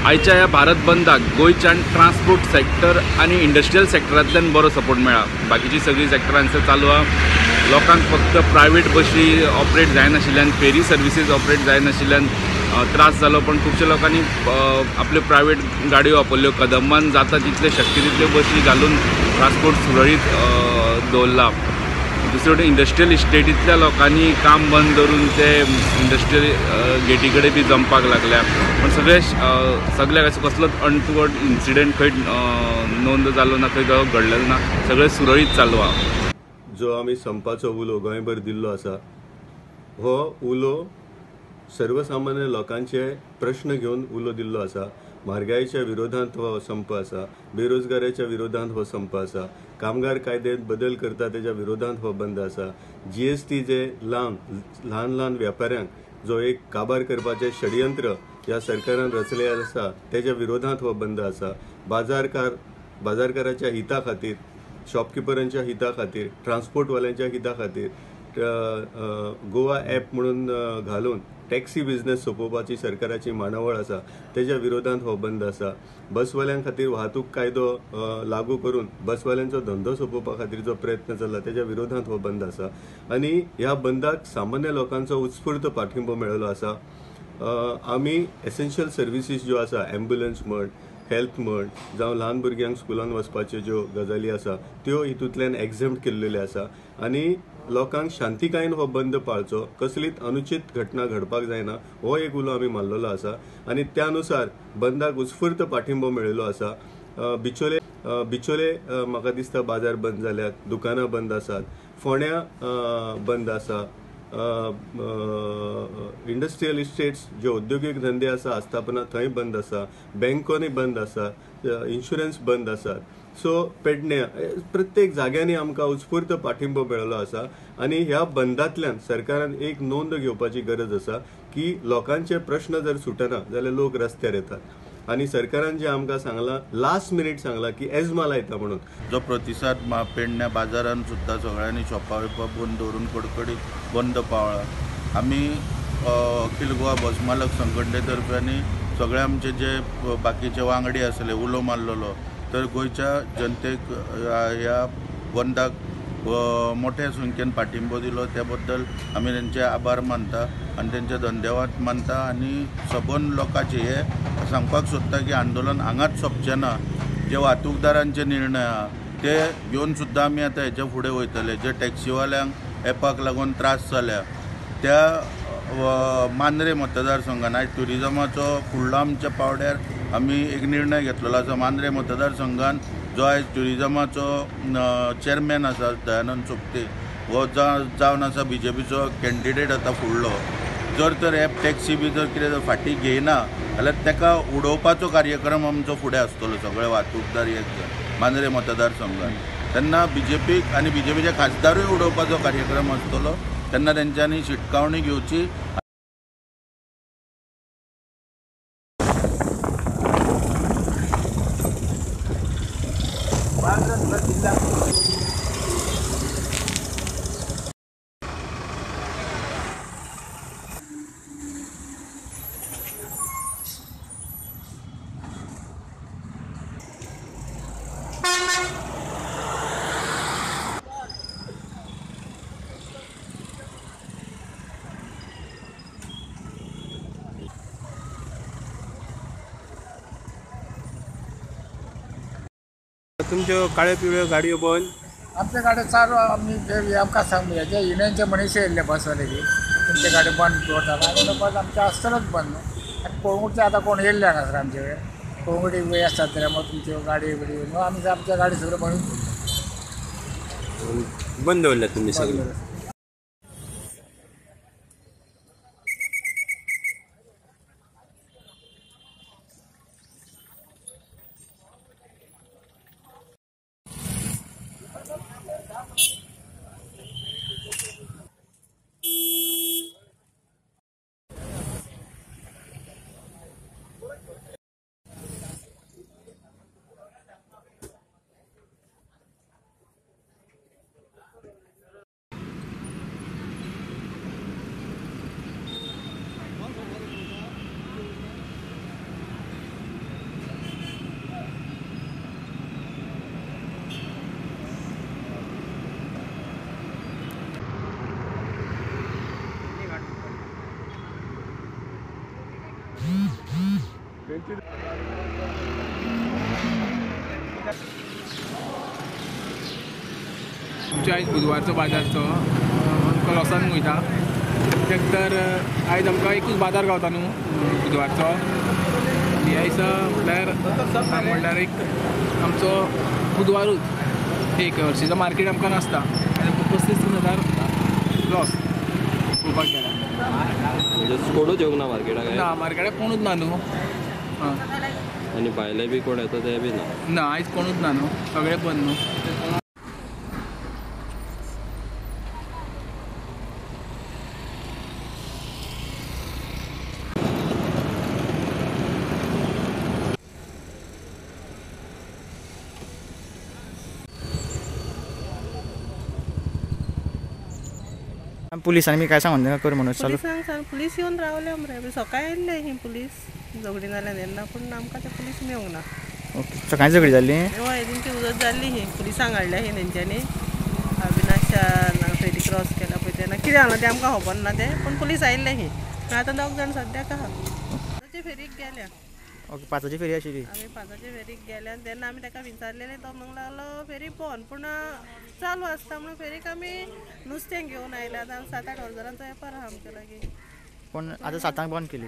आयच्या ह्या भारत बंदाक गोंयच्यान ट्रान्सपोर्ट सेक्टर आनी इंडस्ट्रियल सेक्टरांतल्यान बरो सपोर्ट मेळ्ळा. बाकीची सगळीं सेक्टरांचो चालू आहा. लोकांक फक्त प्रायवेट बशी ऑपरेट जायनाशिल्ल्यान, फेरी सर्विसीस ऑपरेट जायनाशिल्ल्यान त्रास जालो, पण खुबश्या लोकांनी आपल्यो प्रायवेट गाडयो वापरल्यो. कदंबान जाता तितले शक्य तितल्यो बशी घालून ट्रान्सपोर्ट सुरळीत दवरला. दुसरे वटेन इंडस्ट्रियल इस्टेटींतल्या लोकांनी काम बंद दवरून ते इंडस्ट्रियल गेटी कडेन बी जमपाक लागल्या. पण सगळे सगळ्याक असो कसलोच अनटुवर्ड इन्सिडंट खंय नोंद जालो ना, खंय घडलेलो ना, सगळें सुरळीत चालू आहा. जो आमी संपाचो उलो गोंयभर दिल्लो आसा, हो उलो सर्वसामान्य लोकांचे प्रश्न घेवन उलो दिल्लो आसा. म्हारगायेच्या विरोधांत हो संप आसा, बेरोजगाराच्या विरोधांत हो संप आसा, कामगार कायद्यांत बदल करता तेज्या विरोधांत हो बंद आसा, GST जे ल्हान ल्हान व्यापाऱ्यांक जो एक काबार करपाचें षडयंत्र ह्या सरकारान रचलें आसा तेज्या विरोधांत हो बंद आसा, बाजारकाराच्या हिता खातीर, शॉपकिपरांच्या हिता खातीर, ट्रान्सपोर्टवाल्यांच्या हिता खातीर गोवा ॲप म्हणून घालून टॅक्सी बिझनेस सोंपोवपाची सरकाराची मांडावळ आसा तेज्या विरोधांत हो बंद आसा, बसवाल्यां खातीर वाहतूक कायदो लागू करून बसवाल्यांचो धंदो सोंपोवपा खातीर जो प्रयत्न चल्ला तेज्या विरोधांत हो बंद आसा. आनी ह्या बंदाक सामान्य लोकांचो उत्स्फूर्त पाठिंबो मेळिल्लो आसा. आमी एसेन्शियल सर्विसीस ज्यो आसा, ॲम्ब्युलन्स म्हण, हेल्थ म्हण, जावं ल्हान भुरग्यांक स्कुलान वचपाच्यो ज्यो गजाली आसा त्यो हितूंतल्यान एग्झेम्प्ट केल्ल्यो आसा. आनी लोकांक शांतिकायेन हो बंद पाळचो, कसलीच अनुचित घटना घडपाक जायना हो एक उलो आमी मारलेलो आसा. आनी त्या नुसार बंदाक उत्स्फूर्त पाठिंबो मेळिल्लो आसा. बिचोले म्हाका दिसता बाजार बंद जाल्यात, दुकानां बंद आसात, फोंड्या बंद आसा, इंडस्ट्रियल इस्टेट्स जे औद्योगिक धंदे आसा आस्थापना थंय बंद आसा, बँकोनी बंद आसा, इन्शुरन्स बंद आसात. सो पेडण्या प्रत्येक जाग्यांनी आमकां उत्स्फूर्त पाठिंबो मेळिल्लो आसा. आनी ह्या बंदांतल्यान सरकारान एक नोंद घेवपाची गरज आसा की लोकांचे प्रश्न जर सुटना जाल्यार लोक रस्त्यार येतात. आनी सरकारान जे आमकां सांगलां, लास्ट मिनीट सांगलां की एजमा लायता म्हणून, जो प्रतिसाद पेडण्या बाजारान सुद्दां सगळ्यांनी शॉपां बिपां बंद दवरून कडकडीत बंद पावला. आमी अखिल गोवा बस मालक संघटने तर्फे आनी सगळे आमचे जे बाकीचे वांगडी आसले उलो मारलेलो, तर गोंयच्या जनतेक ह्या बंदाक मोठ्या संख्येन पाठिंबो दिलो त्या बद्दल आमी तेंचे आभार मानता आनी तेंचे धन्यवाद मानता. आनी सबंद लोकांचे हे सांगपाक सोदता की आंदोलन हांगाच सोंपचें ना, जे वाहतूकदारांचे निर्णय आहा ते घेवन सुद्दां आमी आतां हेच्या फुडें वयतले. जे टॅक्सीवाल्यांक एपाक लागून त्रास जाल्या त्या मांद्रे मतदारसंघान आयज ट्युरिजमाचो फुडलो आमच्या पावड्यार आमी एक निर्णय घेतलेलो आसा. मांद्रे मतदारसंघान जो आयज ट्युरिजमाचो चेअरमॅन आसा दयानंद सोपते हो जावन आसा बीजेपीचो कॅन्डिडेट आतां फुडलो, जर तर एप टॅक्सी बी जर कितें जर फाटीं घेयना जाल्यार ताका उडोवपाचो कार्यक्रम आमचो फुडें आसतलो सगळे वाहतूकदार एक मांद्रे मतदारसंघान. तेन्ना बीजेपीक आनी बीजेपीचे खासदारूय उडोवपाचो कार्यक्रम आसतलो, तेन्ना तेंच्यांनी शिटकावणी घेवची. तुमच्यो काळ्यो पिवळ्यो गाडयो बंद? आमच्या गाडयो चालू, आमी आमकां सांग जे युनियनचे मनीस येयल्ले बसवाले की तुमचे गाडी बंद दवरता आनी बस आमचें आसतलोच बंद न्हू. आनी कोळंगूटचे आतां कोण येयल्ले हांगासर आमचे कडेन, कोळंगूटी वेळ आसतात जाल्यार तुमच्यो गाडी बिडी म्हणून आमी आमच्या गाडी सगळ्यो बंद बंद दवरल्या तुमी सगळ्यो. आमच्या आयज बुधवारचो बाजारचो आमकां लॉसान वयता, कित्याक तर आयज आमकां एकूच बाजार गावता न्हू बुधवारचो. आनी ह्या दिसा म्हणल्यार एक आमचो बुधवारूच एक हरशीचो मार्केट आमकां नासता. आनी 35-30 हजार लॉस पळोवपाक गेल्यार. म्हणजे कोणूच येवंक ना मार्केटाक? ना, मार्केटाक कोणूच ना न्हू. आनी भायले बी कोण येता ते बी ना? ना, आयज कोणूच ना न्हू, सगळें बंद न्हू. पुलिसांनी मी काय सांगून तांकां कर म्हणून चालू? पुलिसांक सांग, पुलीस येवन रावले मरे. सकाळी येयल्ले ही पुलीस, झगडी जाल्या तेन्ना, पूण आमकां ते पुलीस मेळूंक ना. ओके, सकाळी झगडी जाल्ली? हय, तेंची उजत जाल्ली ही, पुलिसांक हाडल्या ही तेंच्यांनी. अविनाशा फेरी क्रॉस केला पळय तेन्ना कितें जालां तें आमकां खबर ना तें, पूण पुलीस आयिल्ले ही. पूण आतां दोग जाण सद्याक आहा. पांचाचे फेरीक गेल्या. ओके, 5ची फेरी आशिल्ली. आमी 5चे फेरीक गेल्या तेन्ना आमी ताका विचारलेलें, तो म्हणूंक लागलो फेरी बंद, पूण चालू आसता म्हणून फेरीक आमी नुस्तें घेवन आयल्या. आतां 7-8 हजारांचो वेपार आहा आमच्या लागीं. पूण आतां 7क बंद केली?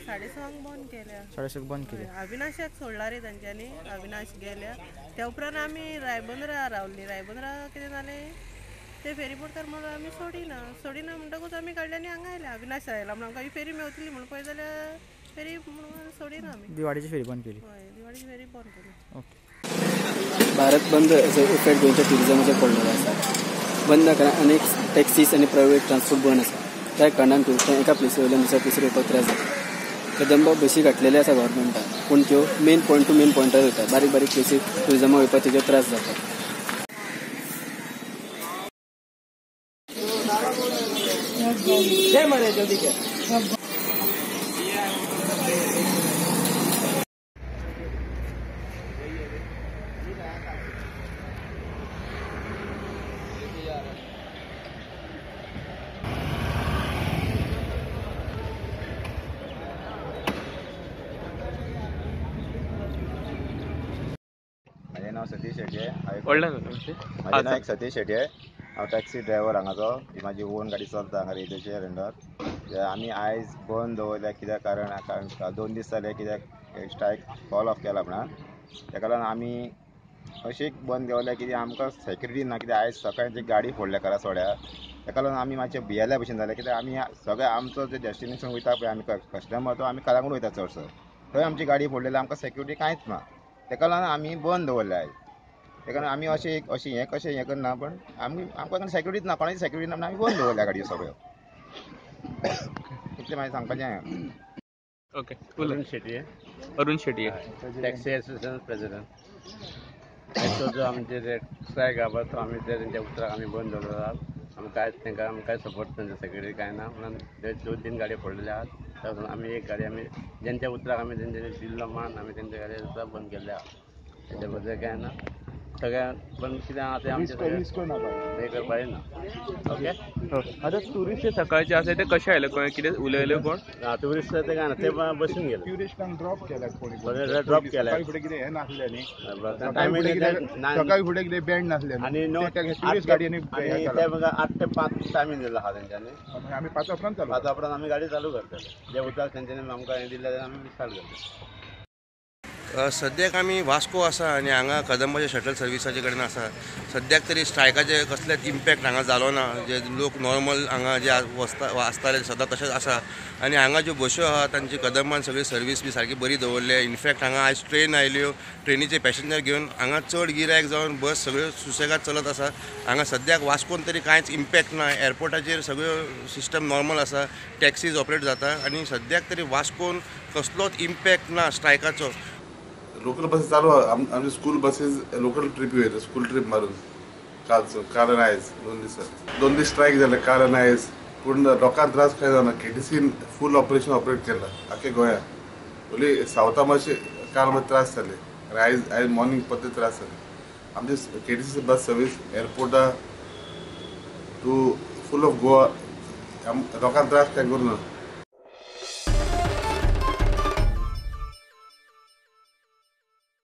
6:30 बंद केल्या. 6:30 बंद केली. अविनाशाक सोडला रे तांच्यांनी, अविनाश गेल्या. त्या उपरांत आमी रायबंदरा रावली. रायबंदरा कितें जालें, ते फेरी बोटकार म्हणून आमी सोडिना सोडिना म्हणटकूच आमी काडले आनी हांगा आयले. अविनाश आयला म्हणून आमकां ही फेरी मेवतली म्हणून पळय जाल्यार फेरी म्हणून सोडिना आमी. दिवाळीची फेरी बंद केली? हय, दिवाळीची फेरी बंद केली. ओके. भारत बंद इफेक्ट गोंयच्या ट्युरिजमाचेर पडलेलो आसा. बंद कारणान अनेक टॅक्सीस आनी प्रायवेट ट्रान्सपोर्ट बंद आसा. त्या कारणान ट्युरिस्टांक एका प्लेसी वयल्यान दुसऱ्या प्लेसीर वचपाक त्रास जाता. कदंबा बसी घातलेले आसा गव्हर्मेंटान, पूण त्यो मेन पॉयंट टू मेन पॉयंटार वयता. बारीक बारीक प्लेसीर ट्युरिजमाक वयपाक तेजेर त्रास जाता. म्हजें नांव सतीश शेटये. म्हजें नांव एक सतीश शेटये. हांव टॅक्सी ड्रायव्हर हांगाचो. ही म्हाजी ओन गाडी चलता हांगा रेल्वेचे अंडर. आमी आयज बंद दवरल्या कित्याक कारण 2 दीस जाले कित्याक स्ट्रायक कॉल ऑफ केला आपणाक. ताका लागून आमी अशीच बंद दवरल्या कित्याक आमकां सेक्युरिटी ना. कित्याक आयज सकाळी जी गाडी फोडल्या करासवाड्यार, ताका लागून आमी मातशे भियेल्या भशेन जालें. कित्याक आमी सगळे आमचो जे डेस्टिनेशन वयता पळय आमी कस्टमर, तो आमी कलांगूट वयता चडसो, थंय आमची गाडी फोडलेली, आमकां सेक्युरिटी कांयच ना. ताका लागून आमी बंद दवरल्या आयज. ताका लागून आमी अशें अशें हें कशें हें करना, पण आमी आमकां सेक्युरिटीच ना, कोणाची सेक्युरिटी ना म्हणून आमी बंद दवरल्या गाडयो सगळ्यो. इतलें म्हाजें सांगपाचें. Okay. Arun Shetye. Arun Shetye, taxi association president. आयचो जो आमचे स्ट्रायक आहा तो आमी तेंच्या उतराक आमी बंद दवरला. आमी कांयच तांकां आमी कांय सपोर्ट तेंच्या सेक्युरिटी कांय ना म्हणून 2-3 गाडयो फोडलेले आहात. तातूंत आमी एक गाडी आमी जेंच्या उतराक आमी तेंच्यांनी दिल्लो मान आमी तेंच्या गाडये सुद्दां बंद केल्ले आहा. तेच्या बद्दल कांय ना, सगळ्या पण कितें आहा तें आमचें हें करपाचें ना. ओके. आतां ट्युरिस्ट सकाळचे आसा ते कशे आयले, कितें उलयले कोण? ना, ट्युरिस्ट ते काय ना, ते बसून गेले. ट्युरिस्टांक ड्रॉप केला कोणी, ड्रॉप केला. सकाळी फुडें कितें हें नासलें न्ही, सकाळी फुडें कितें बँड नासलें आनी ट्युरिस्ट गाडयांनी ते बघा 8 ते 5 टायमींग दिल्लो आहा तेंच्यांनी. आमी 5 उपरांत चालू, 5 उपरांत आमी गाडी चालू करतले. जे उदक तेंच्यांनी आमकां हें दिल्लें आमी स्टार्ट करतले. सद्याक आमी वास्को आसा आनी हांगा कदंबाचे शटल सर्विसाचे कडेन आसा. सद्याक तरी स्ट्रायकाचे कसलेच इम्पॅक्ट हांगा जालो ना. जे लोक नॉर्मल हांगा जे आसताले सदां तशेंच आसा. आनी हांगा ज्यो बश्यो आहा तांची कदंबान सगळी सर्वीस बी सारकी बरी दवरल्या. इनफॅक्ट हांगा आयज ट्रेन आयल्यो, ट्रेनीचे पॅसेंजर घेवन हांगा चड गिरायक जावन बस सगळ्यो सुसेगाद चलत आसा. हांगा सद्याक वास्कोन तरी कांयच इम्पॅक्ट ना. एअरपोर्टाचेर सगळ्यो सिस्टम नॉर्मल आसा, टॅक्सीज ऑपरेट जाता आनी सद्याक तरी वास्कोन कसलोच इम्पॅक्ट ना स्ट्रायकाचो. लोकल बसेस चालू आहा. आमचे स्कूल बसेस लोकल ट्रिपी वयता, स्कूल ट्रीप मारून कालचो काल आनी आयज 2 दिसां 2 दीस स्ट्रायक जाले काल आनी आयज. पूण लोकांक त्रास कांय जावना. केटीसीन फूल ऑपरेशन ऑपरेट केलां आख्खे गोंयांत. ओन्ली सावथा मातशे काल मातशे त्रास जाले आनी आयज मॉर्निंग परते त्रास जाले. आमचे केटीसी बस सर्वीस एअरपोर्टा टू फूल ऑफ गोवा लोकांक त्रास कांय करूं ना.